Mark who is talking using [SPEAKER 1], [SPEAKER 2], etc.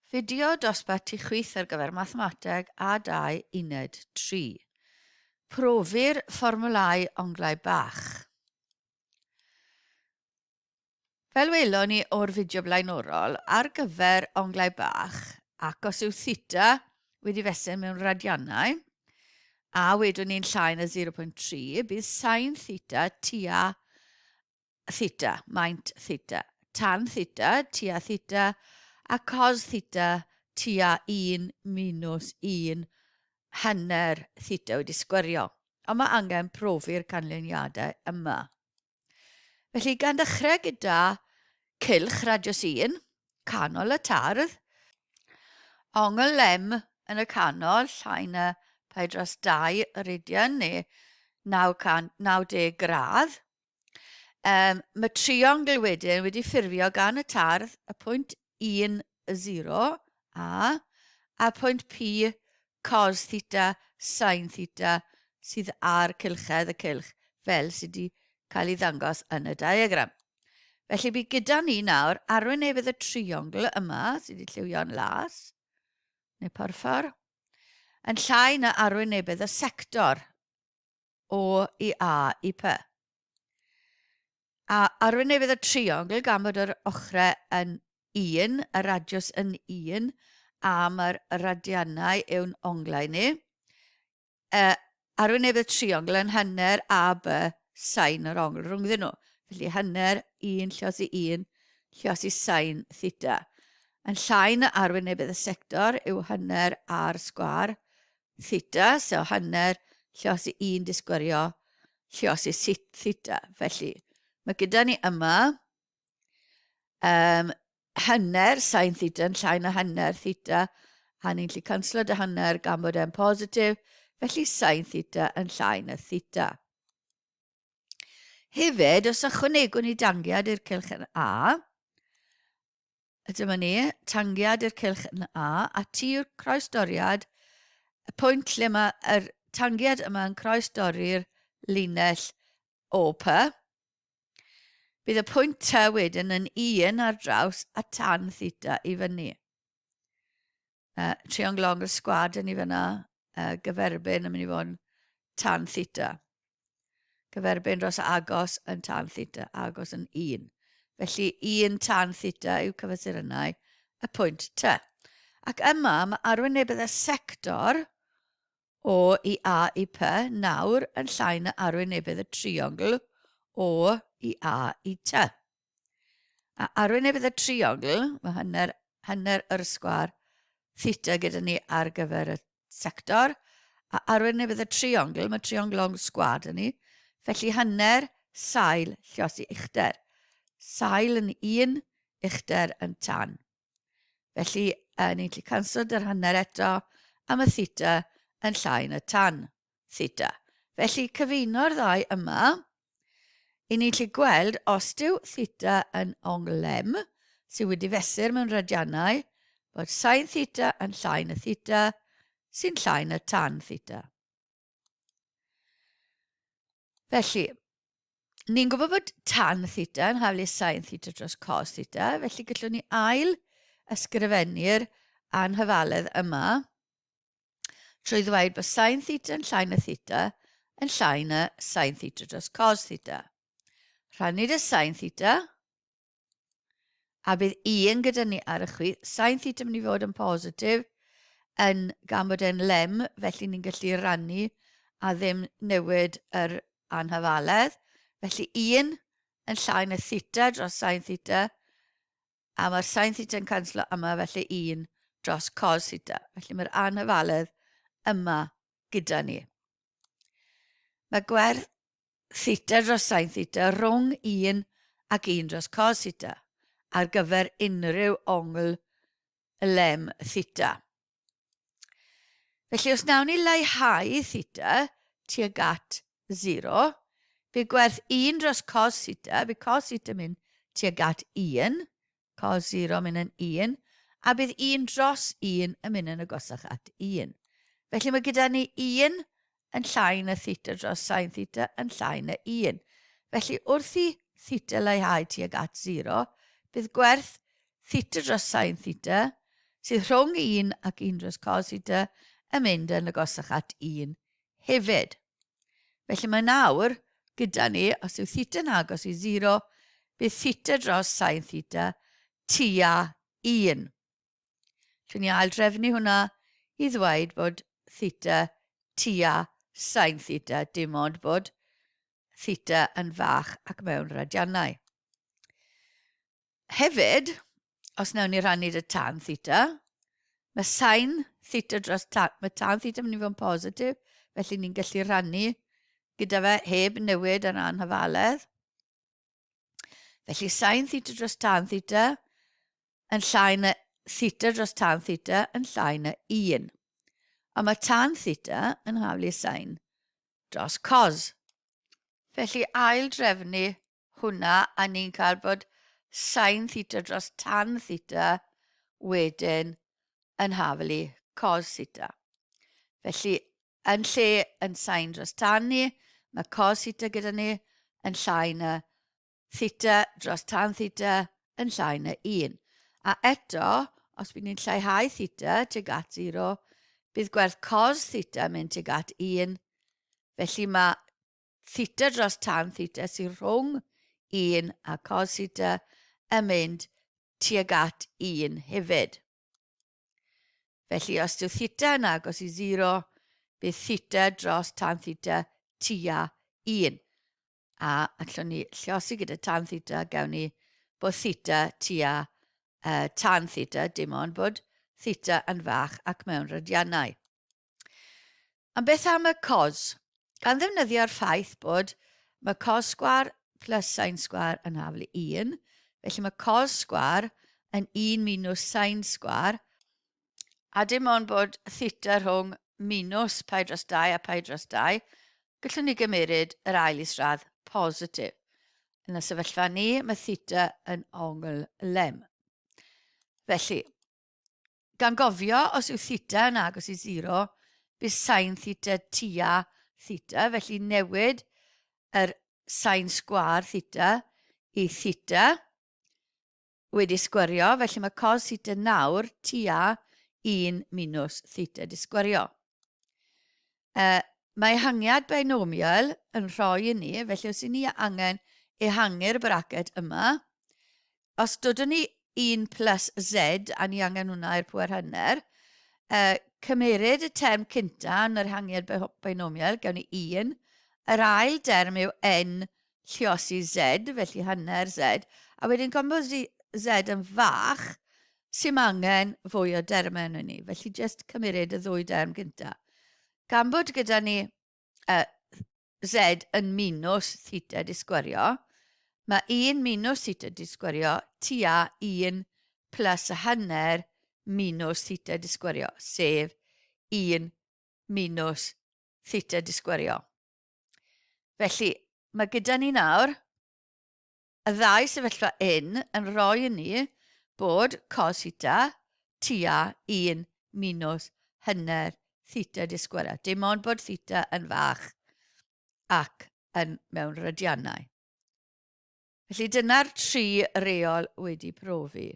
[SPEAKER 1] Fideo dosbarth tu chwith ar gyfer Mathemateg A2 Uned 3. Profir fformwlâu onglau bach. Fel welon ni o'r fideo blaenorol, ar gyfer onglau bach, ac os yw theta wedi fesur mewn radiannau, a wedwn ni'n llai na 0.3, bydd sin theta tua theta, maint theta, tan theta, tua theta, a cos theta tua 1 minus 1 hanner theta wedi sgwerio. Ond mae angen profi'r canlyniadau yma. Felly, gan ddechrau gyda cylch radius 1, canol y tardd, ongl M yn y canol, llai na pi dros 2 radian neu 990 gradd. Um, mae triongl wedyn wedi ffurfio gan y tardd y pwynt 1, 0 a, a pwynt P cos theta sin theta sydd ar cylchedd y cylch fel sydd wedi cael ei ddangos yn y diagram. Felly bydd gyda ni nawr arwynebedd y triongl yma sydd wedi lliwio'n las, neu porffor, yn llai na arwynebedd y sector O i A i P. A arwynebedd y triongl gan bod yr ochrau yn 1, y radiws yn 1, a mae'r radiannau yw'n onglau ni. Uh, arwynebedd triongl yn hanner A, B, sain yr ongl rhwngddyn nhw. Felly hanner 1 llios i 1 llios i sain theta. Yn llai na arwynebedd y sector yw hanner R sgwar theta, so hanner llios i 1 disgwyrio llios i theta. Felly, mae gyda ni yma um, hanner sin theta yn llai na hanner theta, a ni'n lli canslo dy hanner gan bod e'n positif, felly sin theta yn llai na theta. Hefyd, os ychwanegwn ni dangiad i'r cylch yn A, A dyma ni, tangiad i'r cylch yn A, a T yw'r croesdoriad, y pwynt lle mae'r tangiad yma yn croesdorri'r linell OP. Bydd y pwynt T wedyn yn 1 ar draws a tan theta i fyny. Uh, triongl ongl sgwad yn i fyna, uh, gyferbyn yn mynd i fod yn tan theta. Gyferbyn dros agos yn tan theta, agos yn 1. Felly 1 tan theta yw cyfesurynnau y pwynt T. Ac yma mae arwynebedd y sector O i A i P nawr yn llai na arwynebedd y triongl O i A i T. A arwynebedd y triongl, mae hanner, hanner yr sgwar theta gyda ni ar gyfer y sector, a arwynebedd y triongl, mae triongl ongl sgwar dyn ni, felly hanner sail lliosi uchder. Sail yn un, uchder yn tan. Felly, uh, ni'n gallu canslo dy'r hanner eto am y theta yn llai na tan theta. Felly, cyfuno'r ddau yma, i ni'n gallu gweld os dyw theta yn ongl M, sydd wedi fesur mewn radiannau, bod sin theta yn llai na theta, sy'n llai na tan theta. Felly, ni'n gwybod bod tan theta yn haflu sin theta dros cos theta, felly gallwn ni ail ysgrifennu'r anhyfaledd yma trwy ddweud bod sin theta yn llai na theta yn llai na sin theta dros cos theta. Rhannu dy sin theta A bydd un gyda ni ar y chwith. Sain theta mynd i fod yn positif yn gan bod e'n lem, felly ni'n gallu rannu a ddim newid yr anhafaledd. Felly un yn llai na theta dros sain theta, a mae'r sain theta yn canslo yma, felly un dros cos theta. Felly mae'r anhafaledd yma gyda ni. Mae gwerth theta dros sin theta rhwng 1 ac 1 dros cos theta ar gyfer unrhyw ongl lem theta. Felly os nawn ni leihau theta tuag at 0, bydd gwerth 1 dros cos theta, bydd cos theta mynd tuag at 1, cos 0 mynd yn 1, a bydd 1 dros 1 yn mynd yn agosach at 1. Felly mae gyda ni 1 yn llai na theta dros sin theta yn llai na 1. Felly wrth i theta leihau tuag at 0, bydd gwerth theta dros sin theta, sydd rhwng 1 ac 1 dros cos theta yn mynd yn agosach at 1 hefyd. Felly mae nawr gyda ni, os yw theta yn agos i 0, bydd theta dros sin theta tua 1. Allwn ni aildrefnu hwnna i ddweud bod theta tua sin theta, dim ond bod theta yn fach ac mewn radiannau. Hefyd, os wnawn ni rannu dy tan theta, mae sin theta dros tan, mae tan theta yn mynd i fod yn positif, felly ni'n gallu rhannu gyda fe heb newid ar ran hafaledd. Felly sin theta dros tan theta yn llai na theta dros tan theta yn llai na 1. A mae tan theta yn haflu sin dros cos. Felly ail drefnu hwnna a ni'n cael bod sin theta dros tan theta wedyn yn haflu cos theta. Felly Yn lle yn sain dros tan ni, mae cos theta gyda ni yn llai na theta dros tan theta yn llai na 1. A eto, os bydd ni'n lleihau theta tuag at 0, bydd gwerth cos theta yn mynd tuag at 1. Felly mae theta dros tan theta sydd rhwng 1 a cos theta yn mynd tuag at 1 hefyd. Felly, os dyw theta yn agos i 0, bydd theta dros tan theta tua 1. A allwn ni lliosi gyda tan theta, gawn ni bod theta tua uh, tan theta, dim ond bod theta yn fach ac mewn radiannau. Ond beth am y cos? Gan ddefnyddio'r ffaith bod mae cos sgwar plus sin sgwar yn haflu 1, felly mae cos sgwar yn 1 minus sin sgwar, a dim ond bod theta rhwng minus pi dros 2 a pi dros 2, gallwn ni gymeryd yr ail isradd positif. Yn y sefyllfa ni, mae theta yn ongl lem. Felly, Gan gofio, os yw theta yn agos i 0, bydd sin theta tua theta, felly newid yr sin sgwâr theta i theta wedi sgwario, felly mae cos theta nawr tua 1 minus theta di sgwario. Uh, mae ehangiad binomial yn rhoi i ni, felly os i ni angen ehangu'r braced yma, os dodwn ni 1 plus z, a ni angen hwnna i'r pwer hanner, uh, cymeryd y term cynta yn yr ehangiad binomial, gawn ni 1. Yr ail derm yw n lliosi z, felly hanner z, a wedyn gan bod z yn fach, sy'n angen fwy o dermau yn ni. Felly jyst cymeryd y ddwy derm gynta. Gan bod gyda ni uh, z yn minus theta di sgwario, mae 1 minus theta di sgwario tua 1 plus y hanner minus theta di sgwario, sef 1 minus theta di sgwario. Felly, mae gyda ni nawr y ddau sefyllfa un yn rhoi i ni bod cos theta tua 1 minus hanner theta di sgwara. Dim ond bod theta yn fach ac yn mewn radiannau. Felly dyna'r tri reol wedi profi.